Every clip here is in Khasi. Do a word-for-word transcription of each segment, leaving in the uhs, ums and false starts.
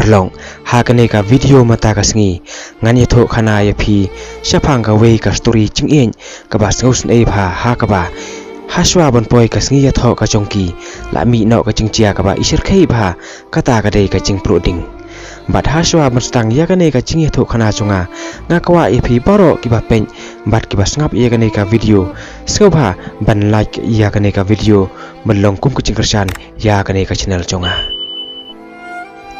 Arlong, ha kane ka video mynta ka sngi ngan ïathuh khana ïa phi shaphang kawei ka story jingïeit kaba sngewsynei bha, ha kaba hashwa ban poi ka sngi ïathoh ka jong ki, la mih noh ka jingjia kaba ishyrkhei bha, kata ka dei ka jingpluh ding. Bad hashwa ban sdang ïa kane ka jingïathuh khana jong nga, nga kwah ïa phi baroh kiba peit bad kiba sngap ïa kane ka video, sngewbha ban like ïa kane ka video ban long kum ka jingkyrshan ïa kane ka channel jong nga.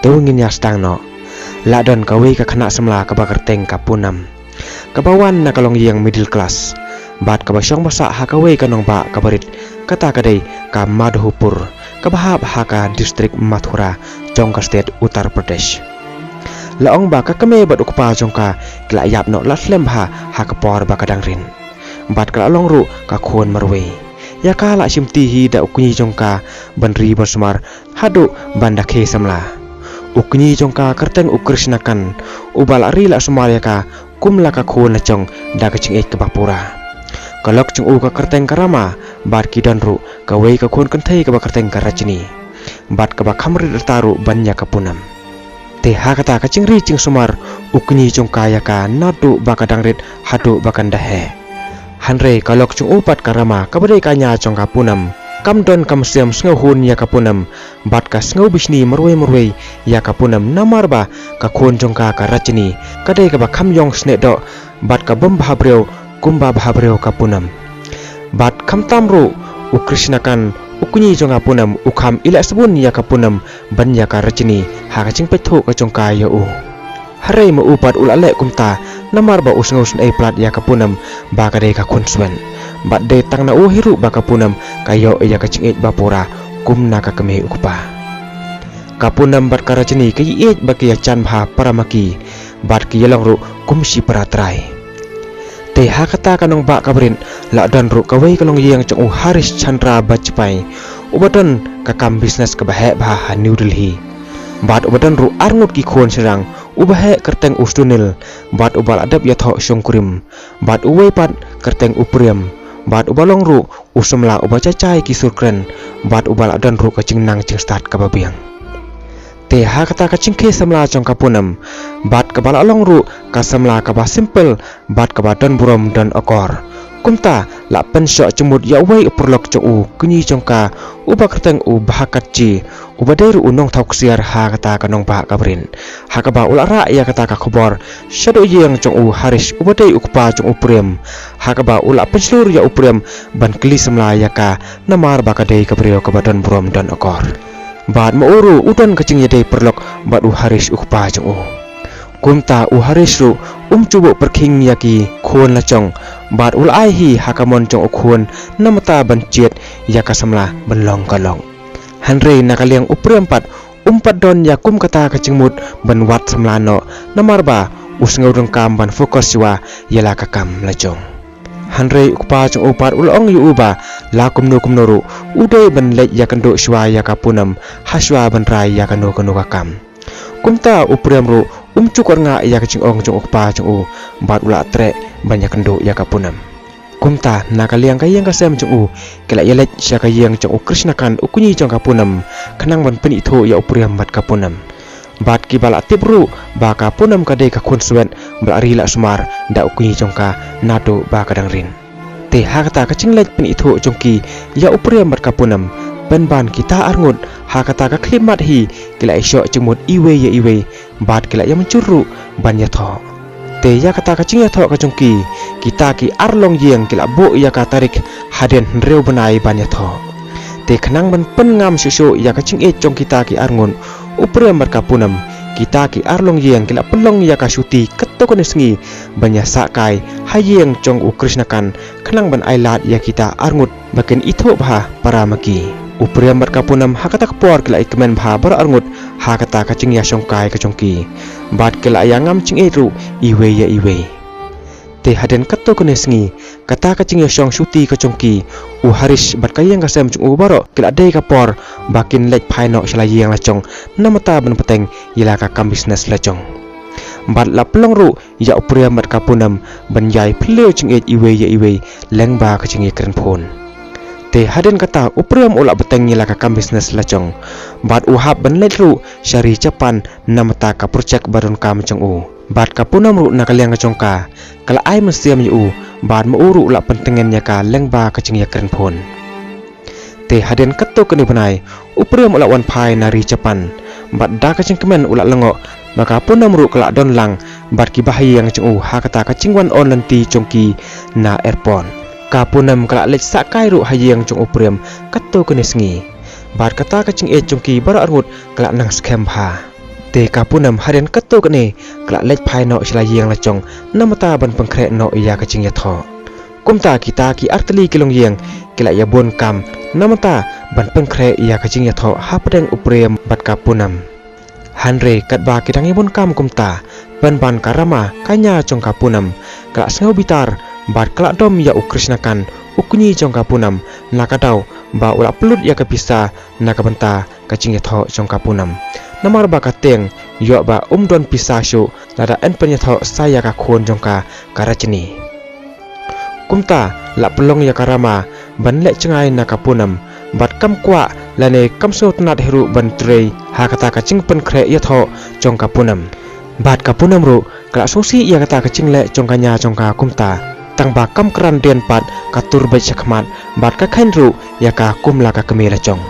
To ngin ïa sdang noh. La don kawei ka khynnah samla kaba kyrteng ka Punam, kaba wan na ka longïing middle class, bad kaba shong ba sah ha kawei ka nongbah kaba rit, kata ka dei ka Madhopur, kaba hap ha ka district Mathura jong ka state Uttar Pradesh. La ong ba ka kmie bad u kpa jong ka ki la ïap noh la slem bha ha ka por ba ka dang rit. Bad ka la long ruh ka khun marwei. Ïa ka la shimti hi da u kñi jong ka ban ri ban sumar haduh ban da khie samla. U kñi jong ka kyrteng u Krishnakant, uba la ri la sumar ïa ka kum la ka khun la jong da ka jingïeit kaba pura. Ka lok jong u ka kyrteng ka Rama, bad ki don ruh kawei ka khun kynthei kaba kyrteng ka Rajni, bad kaba kham rit rta ruh ban ïa ka Punam. Te ha kata ka jingri jingsumar, u kñi jong ka ïa ka naduh ba ka dang rit haduh ba kan da heh. Hynrei ka lok jong u pat ka Rama, kaba dei ka ñia jong ka Punam, kam don kam shem sngewhun ïa ka Punam, bad ka sngew bishni marwei marwei ïa ka Punam, namar ba ka khun jong ka ka Rajni ka dei kaba kham ïong snieh doh, bad ka bym bha briew kumba bha briew ka Punam. Bad khamtam ruh u Krishnakant, u kñi jong ka Punam, u kham ïaleh sbun ïa ka Punam ban ïa ka Rajni ha ka jingpeit thuh ka jong ka ïa u. Hynrei ma u pat u la leh kumta, namar ba u sngewsynei palat ïa ka Punam ba ka dei ka khun swet. Bad dei tang na u hi ruh ba ka Punam ka ïoh ïa ka jingïeit ba pura kum na ka kmie u kpa. Ka Punam bad ka Rajni ka ïeit ba ki ïa jan bha para ma ki, bad ki ïa long ruh kum shi para trai. Te ha kata ka nongbah kaba rit, la don ruh kawei ka longïing jong u Harish Chandra Bajpai, uba don ka kam business kaba heh bha ha New Delhi. Bad uba don ruh arngut ki khun shynrang, uba heh kyrteng u Sunil, bad uba la dep ïathoh shongkurim, bad uwei pat kyrteng u Prem, bad uba long ruh u samla uba jajai ki sur kren, bad uba la don ruh ka jingnang jingstad kaba biang. Te ha kata ka jingkhie samla jong ka Punam, bad kaba la long ruh ka samla kaba simple, bad kaba don burom don akor. Kumta la pynshoh jingmut ïa uwei u paralok jong u, kñi jong ka, uba kyrteng u Bhakatji, uba dei ruh u nongthaw ksiar ha kata ka nongbah kaba rit. Ha kaba u la rah ïa kata ka khubor shaduh ïing jong u Harish, uba dei u kpa jong u Prem. Ha kaba u la pynshlur ïa u Prem ban kylli samla ïa ka, namar ba ka dei ka briew kaba don burom don akor. Bad ma u ruh u don ka jingïadei paralok bad u Harish u kpa jong u. Kumta u Harish ruh um ju buh pyrkhing ïa ki khun la jong, bad u la ai hi ha ka mon jong u khun namar ban jied ïa ka samla ban long ka lok. Hynrei na ka liang u Prem pat um pat don ïa kum kata ka jingmut ban wad samla noh, namar ba u sngew donkam ban focus shuwa ïa la ka kam la jong. Hynrei u kpa jong u pat u la ong ïa u ba la kumno kumno ruh u dei ban leit ïakynduh shuwa ïa ka Punam, ha shuwa ban rai ïa kano kano ka kam. Kumta u Prem ruh um ju kyrngah ïa ka jingong jong u kpa jong u, bad u la treh ban ïakynduh ïa ka Punam. Kumta na ka liang ka ïing ka sem jong u, ki la ïaleit sha ka ïing jong u Krishnakant, u kñi jong ka Punam, khnang ban pynithuh ïa u Prem bad ka Punam. Bad kiba la tip ruh ba ka Punam ka dei ka khun swet ba la ri la sumar da u kñi jong ka naduh ba ka dang rit. Te ha kata ka jingleit pynithuh jong ki ïa u Prem bad ka Punam, pynban kita arngut ha kata ka khyllipmat hi ki la ïashoh jingmut iwei ïa iwei, bad ki la ïa mynjur ruh ban ïathoh. Te ïa kata ka jingïathoh ka jong ki, kita ki ar longïing ki la buh ïa ka tarik hadien hynriew bnai ban ïathoh. Te khnang ban pynngam shuh shuh ïa ka jingïeit jong kita ki arngut, u Prem bad ka Punam, kita ki ar longïing ki la pynlong ïa ka shuti katto katne sngi ban ïa sah kai ha ïing jong u Krishnakant, khnang ban ailad ïa kita arngut ba kin ithuh bha para ma ki. U Prem bad ka Punam ha kata ka por ki la ïakmen bha baroh arngut ha kata ka jingïashongkai ka jong ki, bad ki la ïa ngam jingïeit ruh iwei ïa iwei. Te hadien katto katne sngi, kata ka jingïashong shuti ka jong ki, u Harish bad ka ïing ka sem jong u baroh ki la dei ka por ba kin leit phai noh sha la ïing la jong, namar ban bteng ïa la ka kam business la jong. Bad la pynlong ruh ïa u Prem bad ka Punam ban ïai phylliew jingïeit iwei ïa iwei lyngba ka jingïakren phone. Te hadien kata u Prem u la bteng ïa la ka kam business la jong. Bad u hap ban leit ruh sha ri Japan namar ka project ba donkam jong u. Bad ka Punam ruh na ka liang jong ka, ka la ai mynsiem ïa u, bad ma u ruh u la pyntngen ïa ka lyngba ka jingïakren phone. Te hadien katto katne bnai, u Prem u la wan phai na ri Japan. Bad da ka jingkmen u la lyngngoh ba ka Punam ruh ka la don lang bad ki bahaïing jong u ha kata ka jingwan on lynti jong ki na airport. Ka Punam ka la leit sah kai ruh ha ïing jong u Prem katto katne sngi. Bad kata ka jingïeit jong ki baroh arngut ka la nang skhem bha. Te ka Punam hadien katto katne ka la leit phai noh sha la ïing la jong namar ban pynkhreh noh ïa ka jingïathoh. Kumta kita ki artylli ki longïing ki la ïabun kam namar ban pynkhreh ïa ka jingïathoh hapdeng u Prem bad ka Punam. Hynrei katba ki dang ïabun kam kumta, pynban ka Rama ka ñia jong ka Punam ka la sngew bitar bad ka la dom ïa u Krishnakant u kñi jong ka Punam na ka daw ba u la pynlut ïa ka pisa na ka bynta ka jingïathoh jong ka Punam. Namar ba ka tieng ïoh ba um don pisa shuh lada yn pynïathoh sa ïa ka khun jong ka, ka Rajni. Kumta la pynlong ïa ka Rama ban leh jngai na ka Punam bad kam kwah lane kam sngewtynnad hi ruh ban trei ha kata ka jingpynkhreh ïathoh jong ka Punam. Bad ka Punam ruh ka la sngewsih ïa kata ka jingleh jong ka ñia jong ka kumta. Tang ba kam kren dien pat ka tur beit sha khmat bad ka kheiñ ruh ïa ka kum la ka kmie la jong.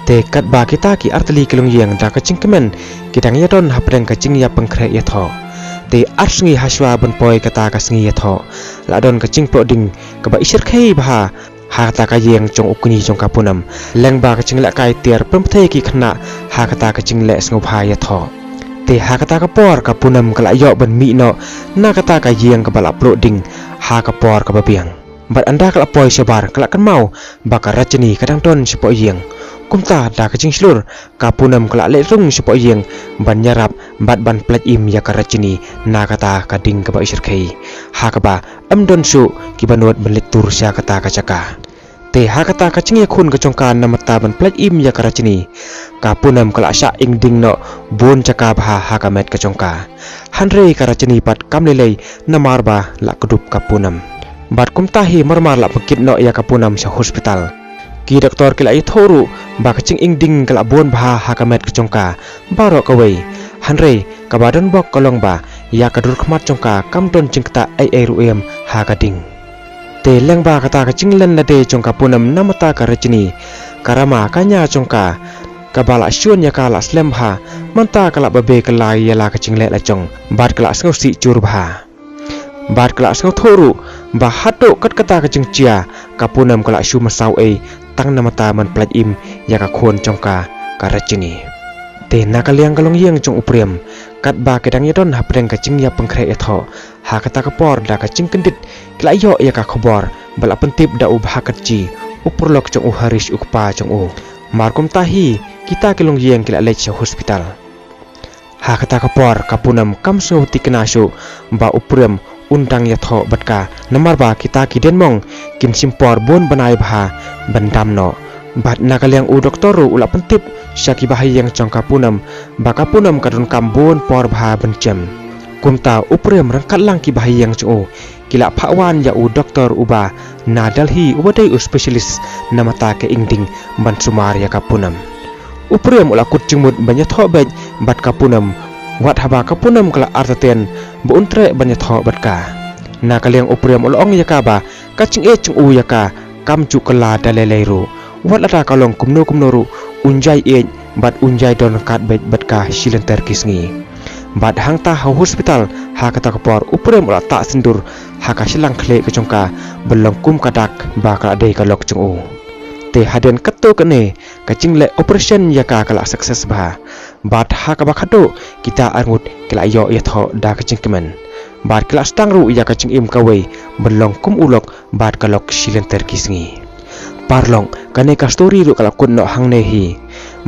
Te katba kita ki artylli ki longïing da ka jingkmen ki dang ïadon hapdeng ka jingïapynkhreh ïathoh. Te ar sngi hashwa ban poi kata ka sngi ïathoh, la don ka jingploh ding kaba ishyrkhei bha ha kata ka ïing jong u kñi jong ka Punam. Lyngba ka jinglehkai tiar pynpthei ki khynnah ha kata ka jingleh sngewbha ïathoh. Te ha kata ka por ka Punam ka la ïoh ban mih noh na kata ka ïing kaba la ploh ding ha ka por kaba biang. Bad ynda ka la poi shabar ka la kynmaw ba ka Rajni ka dang don shapoh ïing. Kumta da ka jingshlur ka Punam ka la leit rung shapoh ïing ban ïarap bad ban pynlait im ïa ka Rajni na kata ka ding kaba ishyrkhei. Ha kaba ym don shuh kiba nud ban leit tur sha kata ka jaka. Te ha kata ka jingïakhun ka jong ka namar ban pynlait im ïa ka Rajni, ka Punam ka la shah ing ding noh bun jaka bha ha ka met ka jong ka. Hynrei ka Rajni pat kam lei lei namar ba la kdup ka Punam. Bad kumta hi marmar la pynkit noh ïa ka Punam sha hospital. Ki doktor ki la ïathuh ruh ba ka jinging ding ka la bun bha ha ka met ka jong ka baroh kawei. Hynrei kaba don bok ka long ba ïa ka dur khmat jong ka kam don jingktah ei ei ruh em ha ka ding. Te lyngba kata ka jinglen lade jong ka Punam namar ka Rajni, ka Rama ka ñia jong ka, kaba la shun ïa ka la slem bha, mynta ka la babe ka la ïa la ka jingleh la jong bad ka la sngewsih jur bha. Bad ka la sngewthuh ruh ba haduh kat kata ka jingjia ka Punam ka la shu mynsaw ei tang namar ban pynlait im ïa ka khun jong ka, ka Rajni. Te na ka liang ka longïing jong u Prem, katba ki dang ïadon hapdeng ka jingïapynkhreh ïathoh, ha kata ka por da ka jingkyndit ki la ïoh ïa ka khubor ba la pyntip da u Bhakatji, u paralok jong u Harish u kpa jong u. Mar kumta hi kita ki longïing ki la leit sha hospital. Ha kata ka por ka Punam kam sngewthikna shuh ba u Prem un dang ïathoh bad ka namar ba kita ki dienmong kin shim por bun bnai bha ban dam noh. Bad na ka liang u doktor ruh u la pyntip sha ki bahaïing jong ka Punam ba ka Punam ka donkam bun por bha ban jem. Kumta u Prem ryngkat lang ki bahaïing jong u ki la phah wan ïa u doktor uba na Delhi uba dei u specialist namar ka ing ding ban sumar ïa ka Punam. U Prem u la kut jingmut ban ïathoh beit bad ka Punam, wat haba ka Punam ka la artatien ba un treh ban ïathoh bad ka. Na ka liang u Prem u la ong ïa ka ba ka jingïeit jong u ïa ka kam ju kylla da lei lei ruh. Wat lada ka long kumno kumno ruh un jai ïeit bad un jai don ryngkat beit bad ka shilynter ki sngi. Bad hangta ha hospital ha kata ka por u Prem u la tah sindur ha ka shillang khlieh ka jong ka ban long kum ka dak ba ka la dei ka lok jong u. Te hadien katto katne ka jingleh operation ïa ka ka la success bha. Bad ha kaba khadduh kita arngut ki la ïoh ïathoh da ka jingkmen. Bad ki la sdang ruh ïa ka jingim kawei ban long kum u lok bad ka lok shilynter ki sngi. Paralok, kane ka story ruh ka la kut noh hangne hi.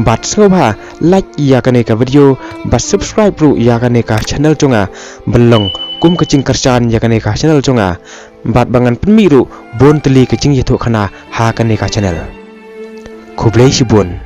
Bad sngewbha like ïa kane ka video bad subscribe ruh ïa kane ka channel jong nga ban long kum ka jingkyrshan ïa kane ka channel jong nga. Bad ba ngan pynmih ruh bun tylli ka jingïathuhkhana ha kane ka channel. Khublei shibun.